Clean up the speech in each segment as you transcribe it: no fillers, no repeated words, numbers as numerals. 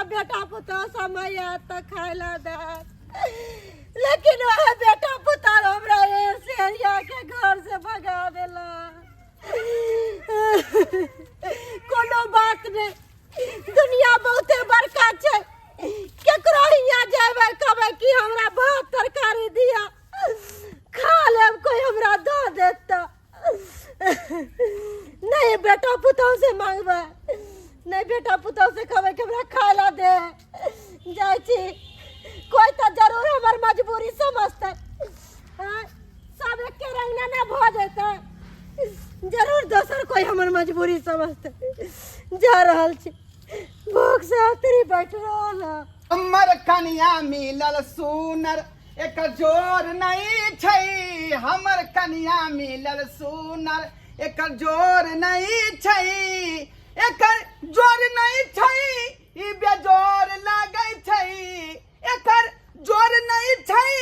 बेटा पुतोह समय आयत तऽ खाय लए देत, लेकिन वएह बेटा पुतोह हमरा से के घर से भगा देला। कोनो बात नहि, दुनिया बहुते बड़का छै, केकरो हियाँ जेबै कहबै कि हमरा भात तरकारी दिअ खा लेब, कोई हमरा दऽ देत तऽ। नहीं बेटा पुतोह से मांगबै, नहीं बेटा पुतोह से कहबै कि हमरा खाय ला दे। जाइ छी, कोई तऽ जरूर हमर मजबूरी समझतै। आँय, सब एके रंग ने ने भऽ जेतै, जरूर दोसर कोई हमर मजबूरी समझतै। जा रहल छी, भूख से अतरी बैठ रहल है। हमर कनिया मिलल सुनर, एकर जोर नहीं छै। हमर कनिया मिलल सुनर, एकर जोर नहीं छै। एकर जोर नहीं छै, ई बेजोर लागै छै। एकर जोर नहीं छै,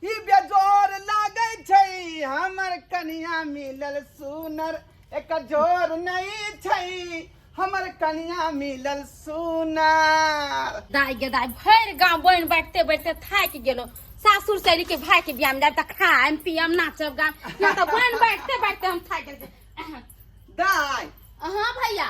ई बेजोर लागै छै। हमर कनिया मिलल सुनर, एकर जोर नहीं छै। हमर कनिया मिलल सुनर। दाइ गे दाइ, भरि गाँव बनि बाँटिते बाँटिते थाकि गेलो। सासुर से के भाई के बियाह में जायब तऽ खायम पियम नाचब गाम ना, तऽ बनि बाँटिते बाँटिते हम थाकि गेल। दाइ। हाँ भैया।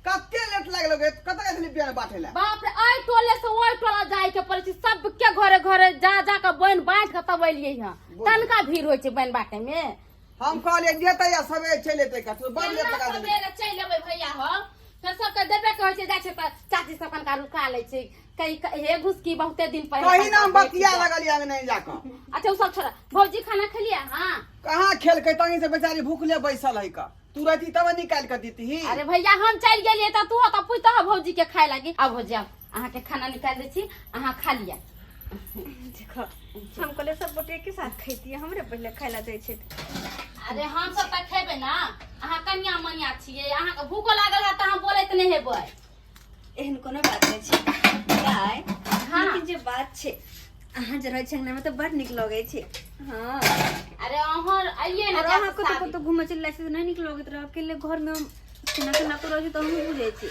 कते लेट लागल गे, कतऽ गेल छली बियाह बाँटे ला? बाप रे, एहि टोले से ओहि टोला जाय के पड़ै छै, सबके घरे घरे जा जा के बनि बाँटि के तब एलियै हँ। तनका भीड़ होइ छै बनि बाँटे में। हम कहलियै जेतै आ सबेरे चलि एतै, कतौ बड़ लेट लगा देली। सबेरे चलि एबै भैया, हम फेर सबके देबे के होइ छै। जाइ छै तऽ चाची सब कनका रुका लै छै, कहीं हे घुसकी बहुते दिन पहिले। कहीं ना हम बतिया लगलियै अंगने जाकऽ। अच्छा ओ सब छोड़ा, भौजी खाना खेलियै? हाँ। कहाँ खेलकै, तहीं से बेचारी भूखले बैसल है। का तू रहती तब निकालि कऽ दीती। अरे भैया, हम चलि गेलियै तऽ तू तऽ पूछतह भौजी के खाय लागी। आब भौजी आब अहाँके खाना निकालि दै छी, अहाँ खा लिअ। देखो, हम कहले सब गोटे के साथ खैती, हमरे पहले खाय ला दै छै। अरे हम सब तऽ खेबै ने, अहाँ कनिया मनिया छियै, अहाँके भूखो लागल है तऽ अहाँ बोलैत नहि हेबै। एहन कोनो बात नहि छै गाय। हाँ। लेकिन जे बात छै, अहाँ जे रहै छै अंगना में तऽ बड़ नीक लगै छै। हाँ। अरे अहाँ अइए ने। और अहाँ कतौ शादी। कतौ घूमे चलि जाइ छै तऽ नहि नीक लगैत रहै अकेले घर में। हम केना केना कऽ रहै छी तऽ हमहूँ बुझै छी।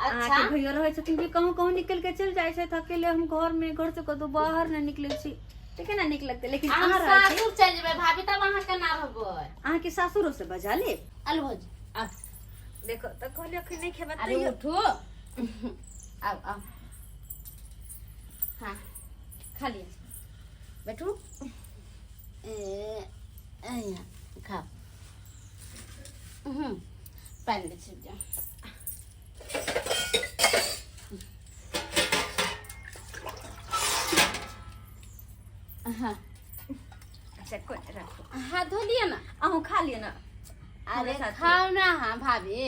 अहाँके भैया रहै छथिन कि कहूँ कहूँ निकलि के चलि जाइ छथि, अकेले हम घर में, घर से कतौ बाहर नहि निकलै छी तऽ केना नीक लगतै? लेकिन हम अहाँ रहै छी। सासुर चलि जेबै भाभी, तब अहाँ केना रहबै? अहाँके सासुरो से बजा लेब। अल भौजी आब। देखो तऽ कहलियै अखन नहि खेबै। अरे तैयो उठू, आउ आउ, हाँ खा लिअ, बैठू। ए अइया खाओ। पानि दै छी जा। हाँ। अच्छा कोई राखू। हाथ धो लिअ ने। अहूँ खा लिअ ने। अरे हमरा साथे। खाउ ना। हाँ भाभी,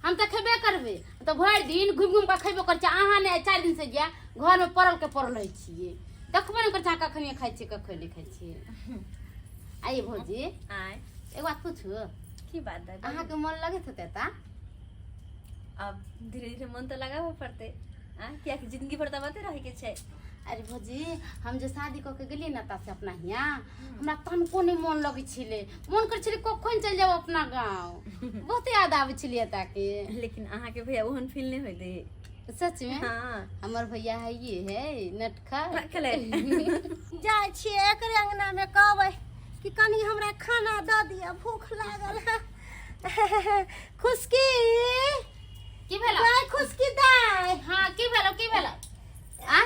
हम तऽ खेबे करबै, तऽ भरि दिन घुमि घुमि कऽ खेबो करै छियै। अहाँ ने 4 दिन से जाय घरमे पड़ल के पड़ल रहै छियै, देखबो नहि करै छियै अहाँ कखनी खाइ छियै कखनी नहि खाइ छियै। आइए भौजी। आय। एक बात पूछू? की बात है? अहाँके मन लगैत हेतै तऽ? अब धीरे धीरे मन तऽ लगाबऽ पड़तै आ, कियाकि जिंदगी भर तऽ बाते रहैके छै। अरे भौजी, हम जे शादी कऽ के गेलियै ने से अपना हियाँ हमरा तनको नहि मन लगै छलै। मन करै छलै कखन चलि जाउ अपना गाँव, बहुत याद आबै छलै एतऽके। लेकिन अहाँके भैया ओहन फील नहि होय दे। सच में? हाँ। हमर भैया है ये है नटखट। खेलै। जाइ छियै एकरे अंगनामे, कहबै कि कनि हमरा खाना दऽ दिअ, भूख लागल है। खुशकी। की भेल? दाय, खुशकी दाय। हाँ, की भेल? की भेल आ?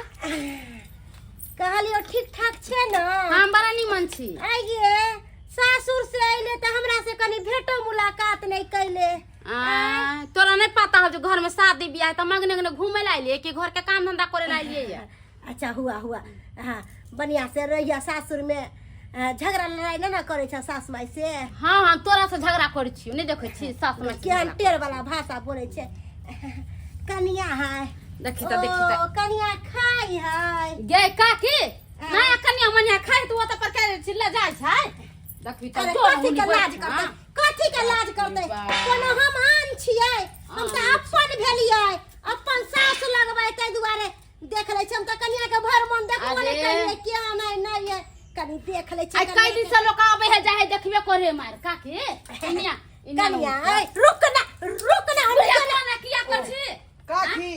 कहलियो ठीक ठाक छै ने? हम बड़ा निमन छी। आइये सासुर से अइले तऽ हमरा से कनि भेटो मुलाकात नहि कैले। आ, तोरा नहीं पता हो जो घर में शादी ब्याह है, तो मंगने अंगने घूमे ला अइलिए कि घर के काम धंधा करे ला अइलिए ये? अच्छा हुआ हुआ, हाँ बढ़िया से रहिया सासुर में, झगड़ा लड़ाई नहि ने करै छ सास माय से? हाँ हाँ, तोरा से झगड़ा करै छियो, नहीं देखै छी सास माय से केहन झगड़ा। टेढ़ वाला भाषा बोलै छै। कनिया है। देखी तऽ, देखी तऽ। ओ, कनिया खाइ है। गे काकी, नया कनिया मनिया खाइ तऽ ओतऽ पर के चिल्ला जाइ छै, देखी तऽ। अरे जोर कथी के हुनी लाज बैठ, करतै? हाँ। कथी के लाज करतै? बाप। कोनो हम आन छियै? हम तऽ अपन भेलियै, अपन सास लगबै, ताहि दुआरे देख लै छी। हम तऽ कनिया के भर मन देखबो नहि अरे। करियै, किया नहि नहि है, कनि देख लै छी। आइ कई दिन से लोग आबै है जाइ है, देखबे करे मार काकी कनिया। कनिया ऐ, रुक ना रुक ना, हम किया ना किया कर छी? काकी,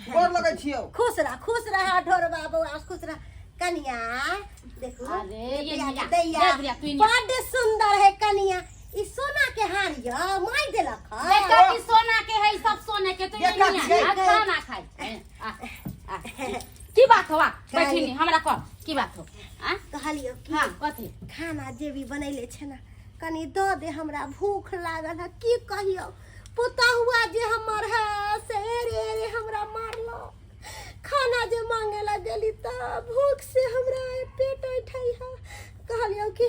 गोर लगै। लगै छियौ। खुश रह, खुश रह ढोरबा बौआ, खुश रह। कनिया देखू। अरे, ये दैया, निया, दैया दे बुढ़िया, तू ही निया। बड्ड सुंदर है कनिया। ई सोना के हार य माय देलक ह। देखा कि सोना के है, सब सोने के। तू देखा ये निया, कि आ खाना खाइ छै। आ, आ, की बात हो? आ बैठी नी, हमरा कह की बात हो? आ कहलियो कि हाँ, कथी? खाना जे भी बनैले छै ना, कनि दऽ दे, हमरा भूख लागल है। की कहियो, पुतहुआ जे हमर है से एरे एरे हमरा मारलो। खाना जे मांगे ला गेली तऽ भूख से हमरा पेट ऐठै है। कहलियो कि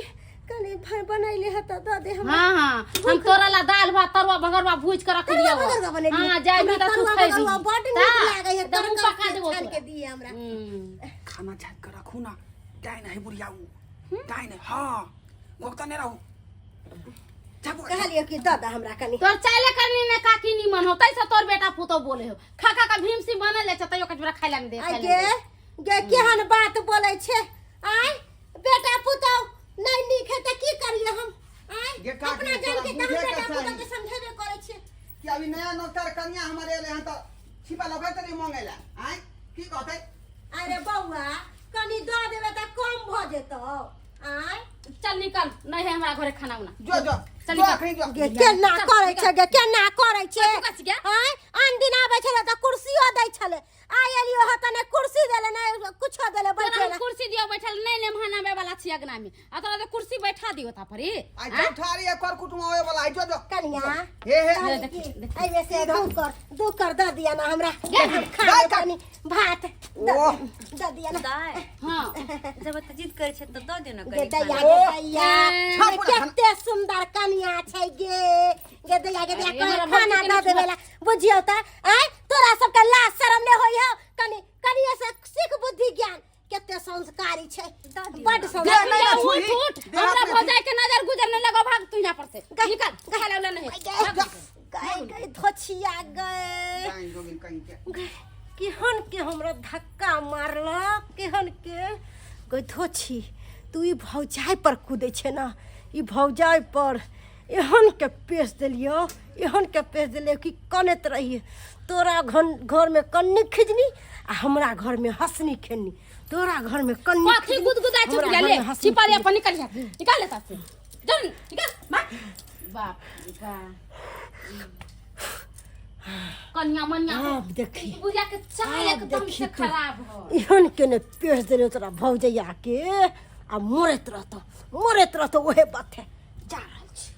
कनि बनैले है तऽ दऽ दे हमरा। हाँ हाँ, हम तोरा ला दाल भात तरुआ भगरवा भूज के रख तरुआ दियो। बगरुआ बनेलियै। हाँ, जाय हमरा भी तऽ तू तरुआ खैबी। बगरुआ बड्ड नीक लागै है। एकदम तर पका के देबो छानि तोरा। के दिए हमरा। खाना झाँकि के रखू ना, डाइन है बुढ़िया, उ डाइन है। हाँ, गोकता नहीं रहू। जा बौआ, जा। कहलियो कि दऽ दे हमरा कनि। तोर चाले करनी ने काकी निमन हो, तैसे तोर बेटा पुतो बोले हो। खा खा का भीम सिंह बनल छै, तैयो कचरा खाइ ला नहीं दे। आइ खाइ ला गे नहीं दे। गे, केहन बात बोलै छै? आय, बेटा पुतहु नहि नीक है तऽ की करिए हम? आय, गे काकी, अपना जान के तोरा तऽ हम बुझे के बेटा पुतहु चाही। के समझेबे करै छियै। कि अभी नया नौकर कन्या हमारे एले हन तऽ छिपा लगे तऽ नहीं मांगे ला। आय, की कहतै? अरे बौआ, कनि दऽ देबै तऽ कम भऽ जेतौ। आय। चल निकल, नहीं है हमरा घरे खाना उना। जो जो। चल जो। निकल। अखनी जो। गे केना चल, करै निकल। छै गे, केना करै छै? तू कथी गे? आय, आन दिन आबै छलै तऽ कुर्सियो दै छलै। आइ एलियो ह तऽ नहि कुर्सी देले, नहि कुछो देले। तोरा बैठे हम ला। कुर्सी दियो बैठल नहीं, ने महानाबे वाला छी अगना में, आ तोरा तो कुर्सी बैठा दियो ता परी। आइ चौठारी है, कर कुटुम आवे वाला। आइ जो जो। कनिया। हे हे। कहली देख, कि देख। एहिमे से 2 कर दऽ दिअ ना हमरा, हम खा दाइ लेब। का- कनि भात दऽ ओह। दऽ दिअ ना। दाय, हाँ। जब एते जिद करै छै तऽ दऽ दियौ ने गे कनि दैया। खाना। गे ओह। दैया। ए, गे कते सुंदर कनिया छै गे। गे दैया, गे दैया। अरे, हमरा खाना भौजी के दऽ नहि देबै ला, बुझियौ तऽ। आँय, तोरा सबके लाज शरम नहि होइ हौ? कनि कनिये से सीख बुद्धि ज्ञान। कते संस्कारी छै। दऽ दियौ बड्ड ना। संस्कारी। दे, नहीं, उठ छुही। उठ। दे हाथ हमरा में। भौजाई के नजर गुजर नहीं लगो। भाग तू यहाँ पर से, निकल, खाला उला नहीं। गए भाग। गए गए धोछिया गए। डाइन जोगिन कहीं के। गए, केहन के हमरा धक्का मारलक, केहन के। गई धोछी, तू ई भौजाइ पर कूदै छै ना? ई भौजाइ पर एहन के पेश देलियौ, एहन के पेश देलियौ कि कनैत रहिए। तोरा घर घरमे कन्नी खिजनी आ हमरा घरमे हँसनी खेलनी। तोरा घरमे कन्नी कथी खिजनी, गुदगुदाइ छै? हमरा बुझा ले। घरमे हँसनी छिपा ले। खेलनी। अपन निकल जा, निकाल ले तासे। चल निकल। बाप बाप रे बाप, कन्या मनिया। आब देखी। बुझा के चाल आब एकदम देखी से तू। खराब हो। एहन के ने पेश देलियौ तोरा भौजैया के, आ मरैत रहतौ, मरैत रहतौ ओहे बात है। जा रहल छी।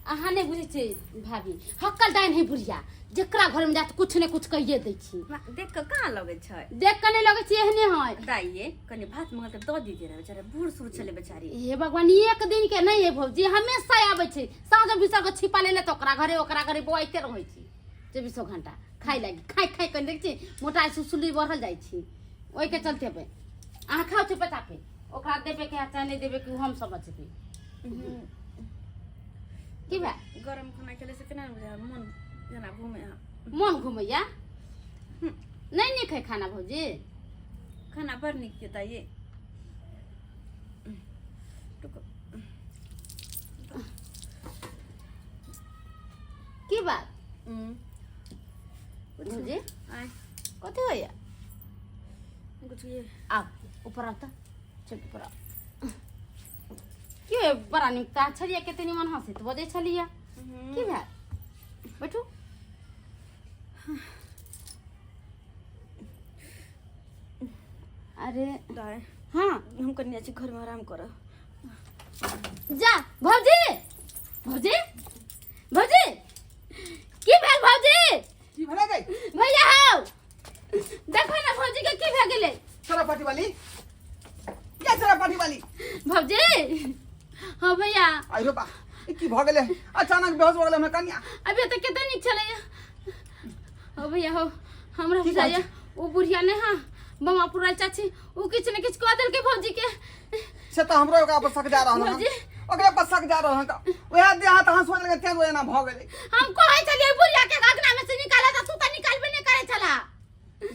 अहाँ नहि बुझै छियै भाभी, हक्कल डाइन है बुढ़िया। जेकरा घर में जात कुछ ने कुछ कहिए दै छी। देख कऽ कहाँ लगै छै? देख कऽ नहि लगै छी, एहने है। दाइये, कनि भात मंगल तऽ दऽ दीजिए ने, बेचारा बूढ़ सूढ़ छलै बेचारी। हे भगवान, एक दिन के नहि है भौजी, हमेशा आबै छै। साँझ भिसर के छिपा लेले तऽ ओकरा घरे ओकरा घरे बौआइते रहै छै चौबीसो घंटा। खाइ लागी खाइ खाइ कनि देखै छी मोटाइ सुसुली बढ़ल जाइ छै। ओहिके चलते पे अहाँ खाउ चुपे चापे। ओकरा देबे के है चाहे नहि देबे के, ओ हम समझबै। की भाई? गरम खाना खेले से केना बुझा मन जेना घूमे है। मन घुमैया? नहि नीक है खाना भौजी? खाना बड़ नीक छै दाइये। रुको। की बात कुछ भौजी? आय। कथी होइया? कुछ ये। आब ऊपर आउ तऽ, चल ऊपर आउ। की होइया? बड़ा नीक तऽ छलियै, कते निमन हँसैत बजै छलियै। की भेल? बैठू। अरे। दाय। हाँ। हम कनि जाइ छी घरमे आराम करऽ। जा भौजी, भौजी, भौजी, की भेल भौजी? की भेलै गई? भैया हौ, देखो ना भौजी के की भए गेलै। चोरा पाटी वाली या चोरा पाटी वाली। भौजी, हाँ भैया। आइरो बा, ई की भऽ गेलै? अचानक बेहोश भऽ गेलै हमर कन्या। अभी तऽ कते नीक छलै। हो भैया हो, हमरा की बुझाइया कहै? ओ बुढ़िया ने, हाँ, बमा पुराल चाची, ओ किछु ने किछु कऽ देलकै भौजी के। से तऽ हमरो ओकरा पर शक जा रहल हन। भौजी। ओकरे पर शक जा रहल हन तऽ उएह देह हाथ अहाँ सोच लगे तें एना भऽ गेलै। हम कहै छलियै बुढ़िया के अगना में से निकाले, तऽ तू तऽ निकालबे नहि करै छला।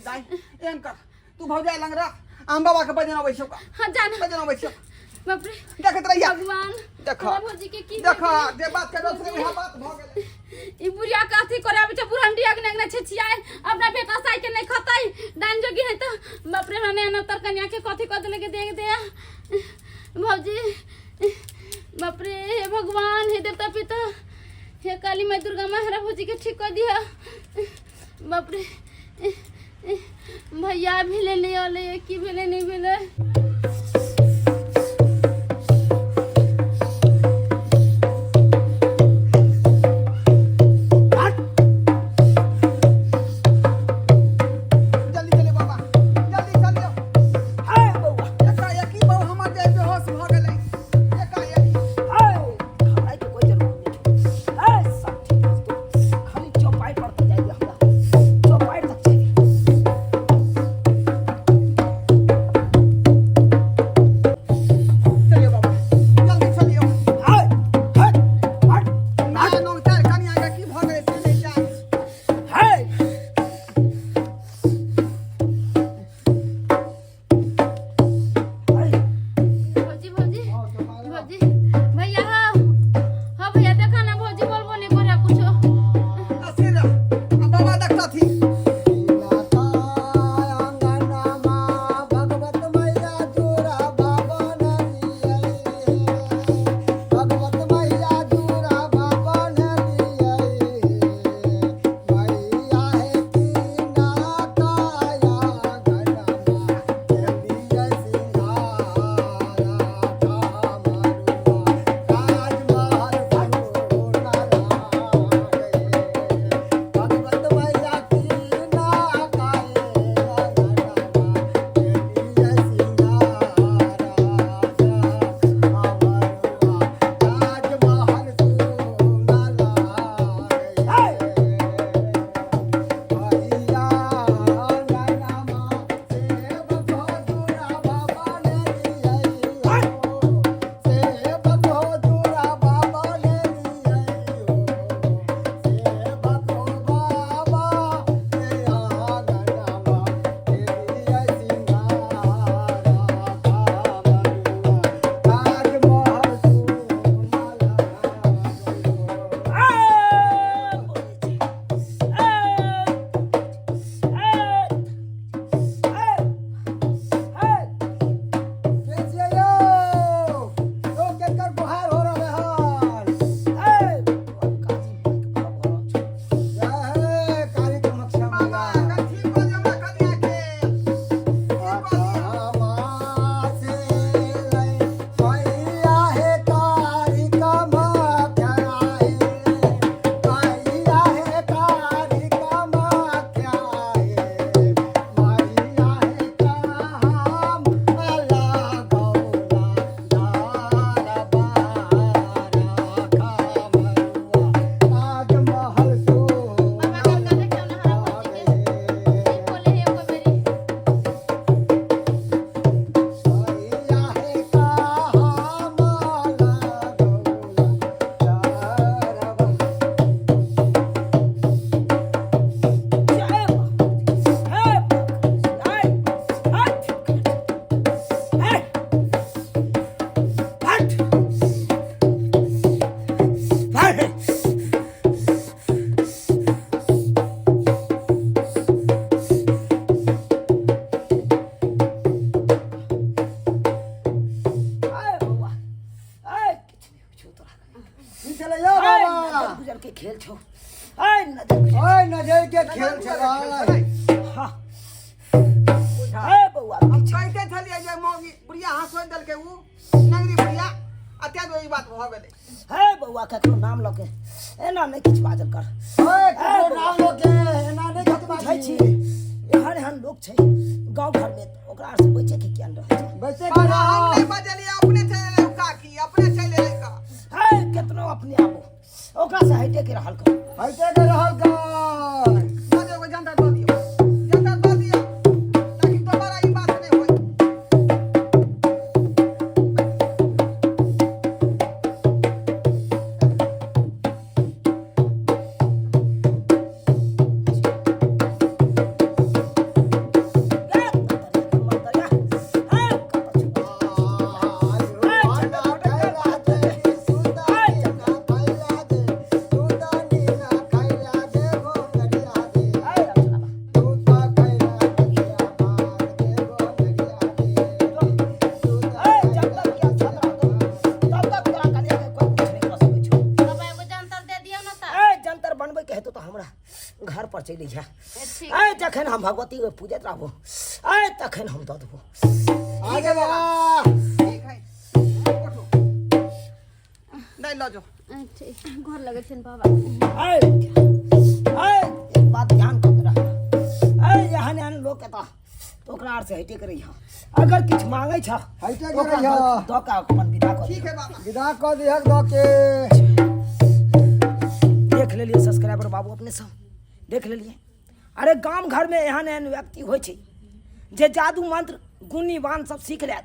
दाइ, एहन कर, तू भौजाइ लंग रह, हम बाबा के बजन अबै छियौ। हाँ, जाना। बजन अबै छियौ। बाप रे। देखैत रहिया। भगवान। देख। हमरा भौजी के की देख भऽ गेलै? जे बात कर रहल छलै उएह बात भऽ गेलै। ई बुढ़िया के अथी करे आबै छै बुढ़ंडिया के ने छै छियाय अपना बेटा साइ के नहीं खतै दान जोगी है तो बाप रे हमरा नया तर कन्या के कथी कर देले के देख दे भौजी। बाप रे, हे भगवान, हे देवता पिता, हे काली माई दुर्गा माँ, हरा भौजी के ठीक कर दिया। बाप रे, भैया भेले नहीं अले की भेले नहीं भेले। जल्दी चलिए बाबा, जल्दी चलियो। हे बौआ, एकाएकी बौ हमर जे बेहोश भऽ गेलै एकाएकी। हे, घबराइ के कोई जरूरत नहीं छौ। हे, सब ठीक हो जेतौ। खाली चौपाई पर तऽ जाइए हमरा। चौपाई तक जाइए। चलिए बाबा, जल्दी चलियो। हे, हे, हट, नया नौचार कनिया के की भऽ गेलै से नहि जान। हे। हे। भौजी भौजी भौजी भैया, हाँ हाँ भैया, देखा ना भौजी बोलबो नहीं करे कुछो। अस्थिर रह, आ बाबा देखतथिन। बाबा कथी कऽ दियौ हमरा कनिया के? की कऽ दियौ? बाबा करके देखियो ना हरा भौजी के नहीं बोले है एको बेरी। गुजर के खेल छौ। ऐ नजर गुजर। नजर के खेल छलै। हाँ। हे बौआ, हम कहिते छलियै जे मौगी बुढ़िया हँसोइ देलकै उ नगरी बुढ़िया आ तें दुआरे ई बात भऽ गेलै। हे बौआ, ककरो नाम लऽ के एना नहि किछु बाजल कर। ओए, ककरो नाम लऽ के एना नहि किछु बुझै बाजी। छी, एहन एहन लोक छै गाँव घरमे, ओकरा आर से बचे के किया नहि रहै छै? बच्चे के बाबा, हम नहि बजलियै, अपने चलि एलै उ काकी, अपने चलि एलै का। हे, केतनो अपने आबो, ओकरा से हटे के रहल कर। हटे के रहल कर। दऽ दियौ, जनता दऽ दियौ, जनता दऽ दियौ, ताकि दोबारा ई बात नहि होय। सुता ऐ जखन हम भगवती के पूजैत रहबो ऐ तखन हम दऽ देबो। आगे बाबा। ठीक है, उठो। नहीं, लऽ जाओ। गोर लगै छनि बाबा। ऐ ऐ एक बात ध्यान कऽ के रख, ऐ एहन एहन लोक के तऽ ओकरा आर से हटे के रहिह। अगर किछु मांगै छ हइटे के ओकरा रहिह। दऽ के अपन विदा कऽ ठीक दिह। है बाबा। विदा कऽ दिहक दऽ के। देख लेलियै सब्सक्राइबर बाबू, अपने सब देख लेलियै। अरे गाम घरमे एहन एहन व्यक्ति होइ छै जे जादू मंत्र गुणी बान सब सीख लेत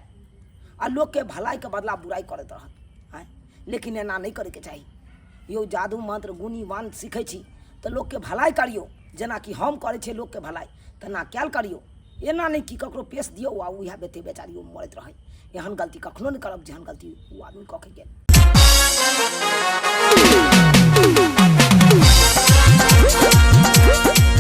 आ लोकके भलाइके बदला बुराइ करैत रहत। आँय, लेकिन एना नहि करैके चाही यौ। जादू मंत्र गुणी बान सीखै छी तऽ लोकके भलाइ करियौ, जेनाकि हम करै छियै लोकके भलाइ तेना कयल करियौ। एना नहि कि ककरो पेश दियौ आ उएह बेते बेचारी ओ मरैत रहै। एहन गलती कखनो नहि करब जेहन गलती ओ आदमी कऽ के गेल।